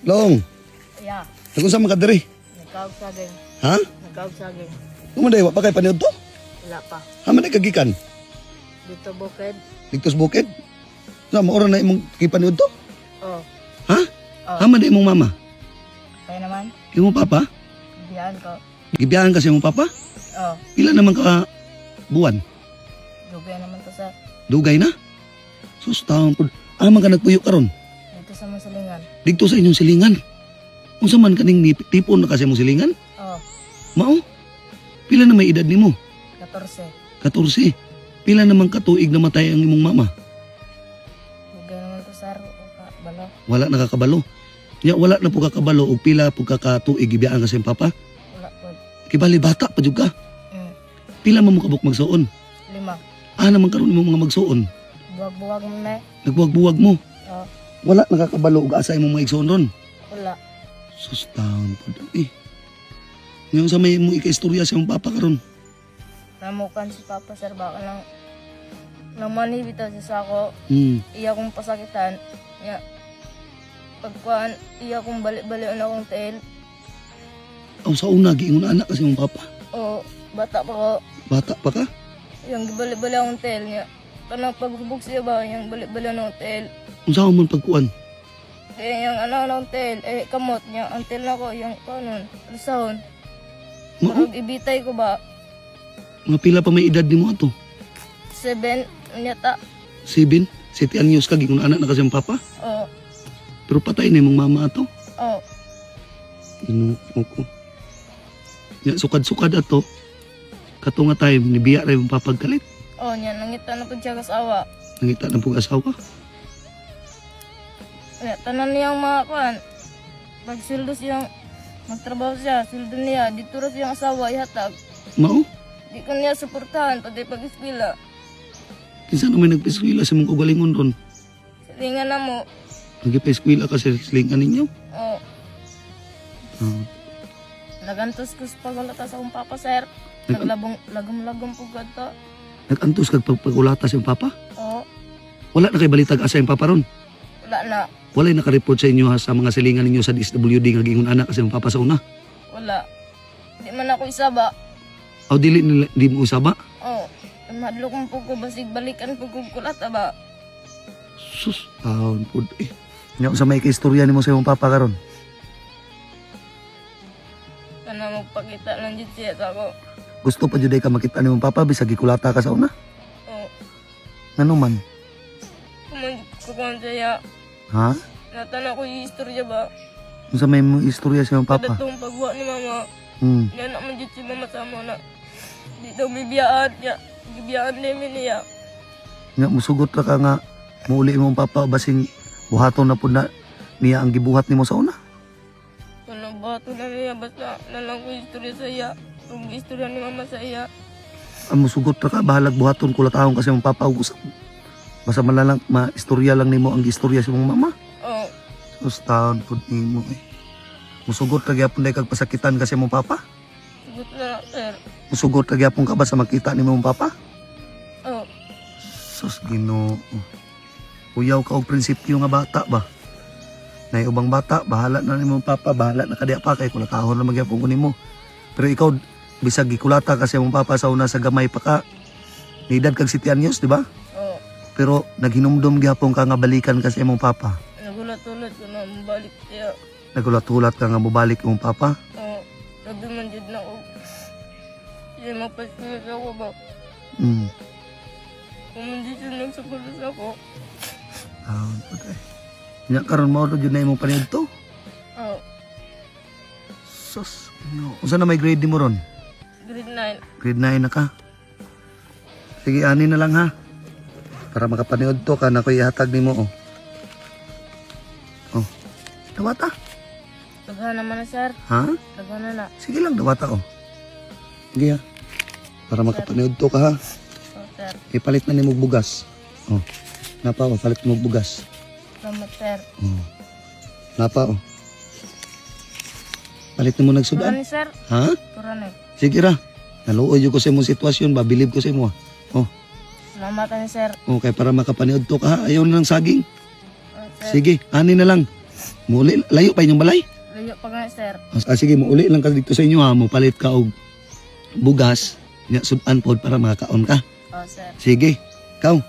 Long, Ya, nagunsa man ka diri? nagkaog saging. Ha? Nagkaog saging. Kumanday, wa pa kay paniud to? Wala pa. Ha man ay kagikan? Dito bukid. Dito sa bukid? Sa maura na imong gipaniud to? Oh, Ha? Oh. Ha man imong mama? Kaya naman. Imong papa? Biyan ko. Gibiyahan ka sa imong papa? Oh, Pila naman ka buwan? dugay naman to sa Dugay na? Sus, taon po. Ah, man ka nagpuyo karon? Dito sa Masalingan. Dito sa inyong silingan. Unsa man kaning tipon na kasi imong silingan? Oh, Mao? Pila na may edad nimo? 14. 14. Pila naman katuig namatay ang imong mama? Dugay naman to, sir. O ka, balo. Wala nakakabalo. Nya wala na po kakabalo og pila po kakatuig gibiyaan ka sa imong papa. Wala po. Kibali bata pa jud ka. Pila man mo kabuk magsuon? 5. Ah, naman karon imong mga magsuon. Buwag-buwag mo na eh. Nagbuwag-buwag mo. Oh, Wala nakakabalo og asa imong mga igsuon ron. Wala. Sus, taon po eh. Ngayon sa may imong ikaistorya sa imong papa karon. Namukan si Papa, sir. Baka lang naman bitaw siya sa ako. Iya kong pasakitan. Ya. Pagkuan, iya kong balik-balik na akong tail. Aw sa una giingon anak kasi imong papa. O, bata pa ko. Bata pa ka? Yung gibalik-balik akong tail niya. Kanang paghubog siya ba, yung balik-balik akong tail. Unsa man pagkuan? Eh, yung ano ng tail, eh, kamot niya. Ang tail na ko, yung kanon, lusahon. Mao, Parang ibitay ko ba? mga pila pa may edad nimo ato? 7, niya ta. 7, 7 anyos ka giingon anak na kasi imong papa. O, Pero patay na imong mama ato. O, Ginoo ko. Ya sukad-sukad ato. Kato nga time nibiya ra imong papagkalit. O, niya, nangita na po siya kasawa. Nangita ng pug asawa. Niya, tanan niyang mga kuan. Pag sweldo siyang, magtrabaho siya, sweldo niya, dito ra siyang asawa, ihatag. Mao, Di ko niya suportahan, pati pag-eskwela. Kinsa na may nagpiskwela sa imong kaugalingon ron? Silingan na mo. Nagpa-eskwela ka sa silingan ninyo? O, Ah, nagantos ko sa pagulata sa akong papa, sir. Naglabong, lagom-lagom po ka to. Nag-antos kag pagpagulata sa imong papa? O, Wala na kay balitag asa imong papa ron? Wala na. Walay nakareport sa inyo ha, sa mga silingan ninyo sa DSWD nga giingon anak kasi imong papa sa una? Wala. Di man ako isa ba? Aw dili nila di mo usaba? Oo. Madlok mo po ko, basig balikan po ko kulata ba? Sus, taon po eh. Nya sa may kaistorya nimo sa imong papa karon? Kana magpakita lang dyan siya sa ako. Gusto pa jud ay ka makita nimong papa bisag gikulata ka sa una? Oo. Ngano man? Kuman ko kung siya. Ha? Natana ko yung istorya ba? Unsa may imong istorya sa imong Kada papa? tong pagwa ni mama. Yan naman dyan si mama sa mo na. Di daw bibiyaan niya. Gibiyaan namin niya. Nga musugot ra ka nga muuli imong papa basing buhaton na pud na niya ang gibuhat nimo sa una. Kung bato na niya, basta nalang ko yung istorya sa iya. Kung istorya ni mama sa iya. Ang musugot ra ka bahalag buhaton kulatahon kasi imong papa ug usab. Basta malalang ma-istorya lang nimo ang istorya sa imong mama. Oo. Sus, taon pud nimo eh. Musugot ra gyapon day kag pasakitan kasi imong papa. Sugot na lang, sir. Musugot ra gyapon ka ba sa makita nimo imong papa? Oo. Sus, Ginoo. Uyaw ka og prinsipyo nga bata ba? Nay ubang bata, bahala na nimo papa, bahala na kadya pa kay kulatahon na magyapon ko nimo. Pero ikaw bisag gikulata kasi imong papa sa una sa gamay pa ka. Niedad kag 7 anyos, di ba? Oo. Pero naghinumdum gyapon ka nga balikan kasi imong papa. Nagulat-ulat ko na mabalik siya. Nagulat-ulat ka nga mobalik imong papa. Oo. Sabi man dyan na ako. Siya mapaskil ako ba? Kung hindi siya nagsagulos ako. Ah, okay. Nya karon mao jud na imong paniudto. Oo. Sus, no. Unsa na may grade nimo ron? Grade 9. Grade 9 na ka. Sige, ani na lang ha. Para makapanood to ka na ko ihatag nimo oh. Oh. Dawata. Daghan naman na, sir. Ha? Daghan na na. Sige lang, dawata oh. Sige ha. Para makapanood to ka ha. Oo, sir. Ipalit na nimo og bugas. Oh. Napa oh, palit mo og bugas. Salamat, sir. Oh. Napa oh. Palit nimo nagsudan. Turan ni, sir. Ha? Turan eh. Sige ra. Naluoy jud ko sa imong sitwasyon ba, bilib ko sa imo. Ah. Oh. Salamat ni sir. Okay, para makapanood to ka ha. Ayaw na ng saging. Oo, Sir. Sige, ani na lang. Muli, layo pa inyong balay. Layo pa nga, sir. Ah, sige, muuli lang ka dito sa inyo ha. Mupalit ka og bugas. Nya sudan pod para makakaon ka. Oh, sir. Sige. Ikaw,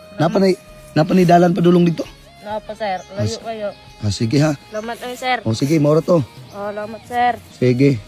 napanay dalan pa dulong dito. Naa pa, sir. Layo kayo. Ah, sige ha. Salamat ay, sir. O sige, maura to. Oh, salamat, sir. Sige.